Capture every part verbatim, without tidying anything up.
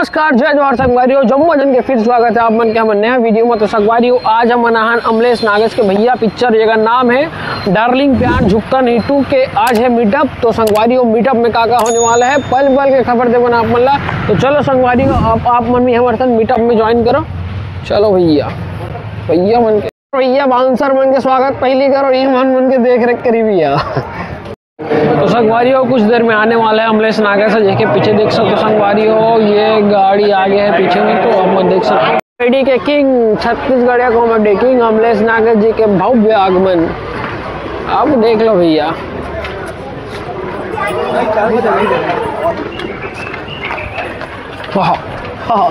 नमस्कार, जय जोहार संगवारी हो, जम्मो झन के फिर स्वागत हे आप मन के हमर नया वीडियो में। तो संगवारी हो, आज हमन आहन अमलेश नागेश के भैया पिक्चर, जेकर नाम हे डार्लिंग प्यार झुकता नहीं टू के आज हे मीटअप। तो संगवारी हो, मीटअप में का का होने वाला हे, पल पल के खबर देबन आप मन ला। तो चलो संगवारी हो, आप, आप मन भी हमर संग मीटअप में ज्वाइन करो। चलो भैया, भैया मन के, भैया बाउंसर मन के स्वागत पहली करो, ये मन मन के देख रेख करी भैया। तो संगवारी हो, कुछ देर में आने वाला हे अमलेश नागेश, जेके पीछे देख सकते हो संगवारी हो, ये गाड़ी आगे हे पीछे में, तो आप मन देख सकते हो। कॉमेडी के किंग, छत्तीसगढ़िया कॉमेडी किंग अमलेश नागेश जी के भव्य आगमन। अब देख लो भैया, वाह, वाह।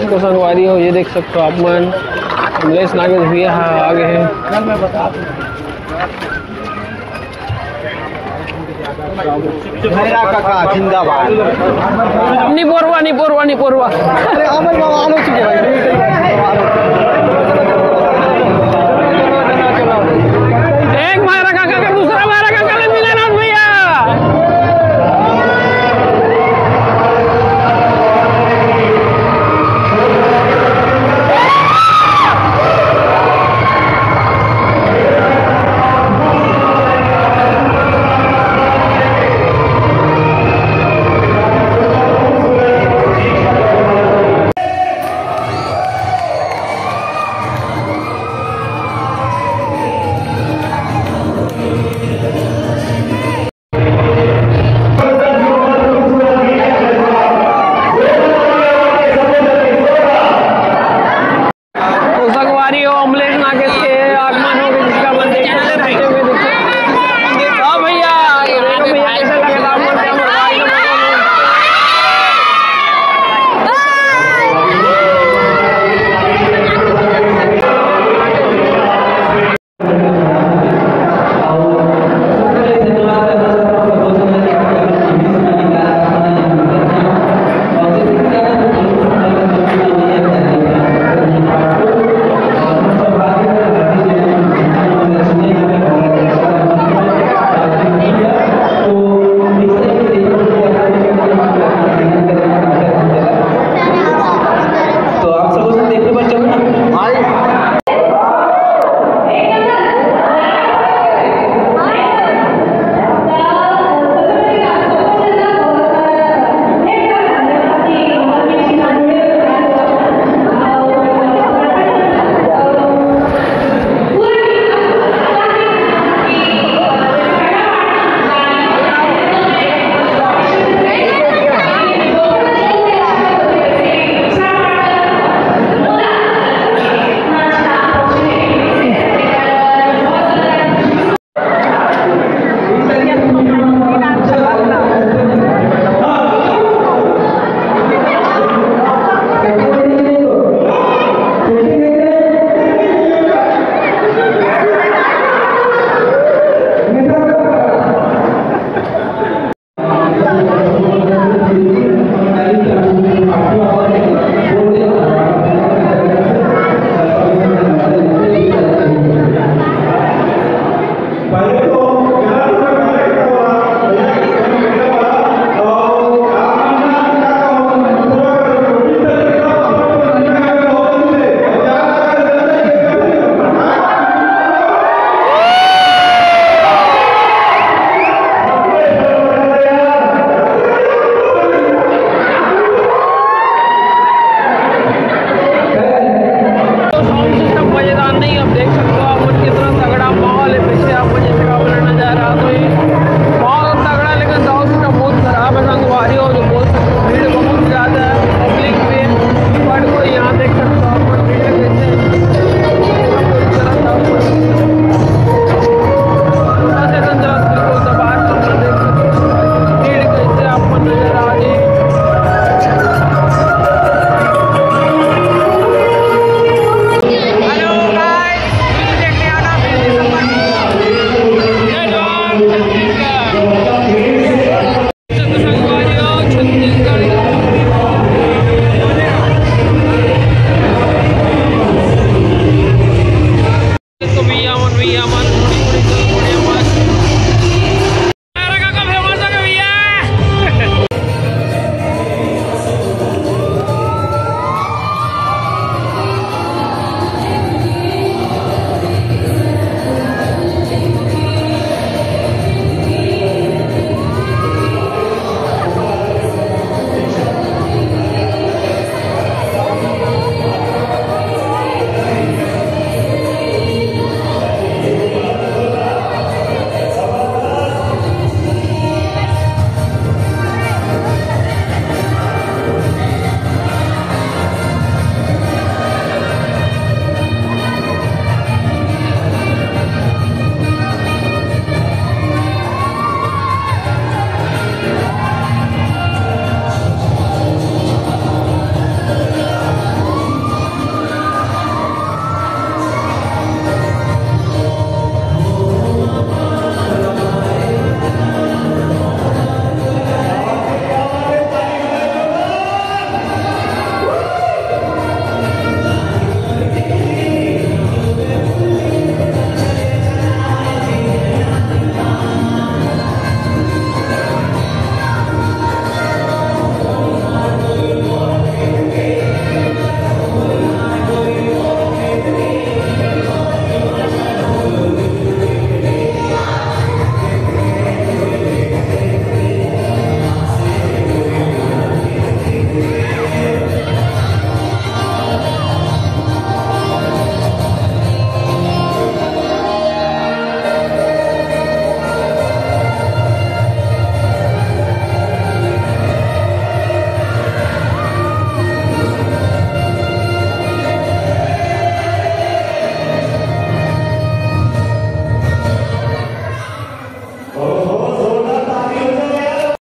तो संगवारी हो, ये देख सकते हो आप मन, अमलेश नागेश भैया ह आगे हे। भैरा काका जिंदाबाद। निपोरवा, निपोरवा, निपोरवा। अरे अमर बाबा आलो चुके भाई। एक भैरा काका के दूसरा भैरा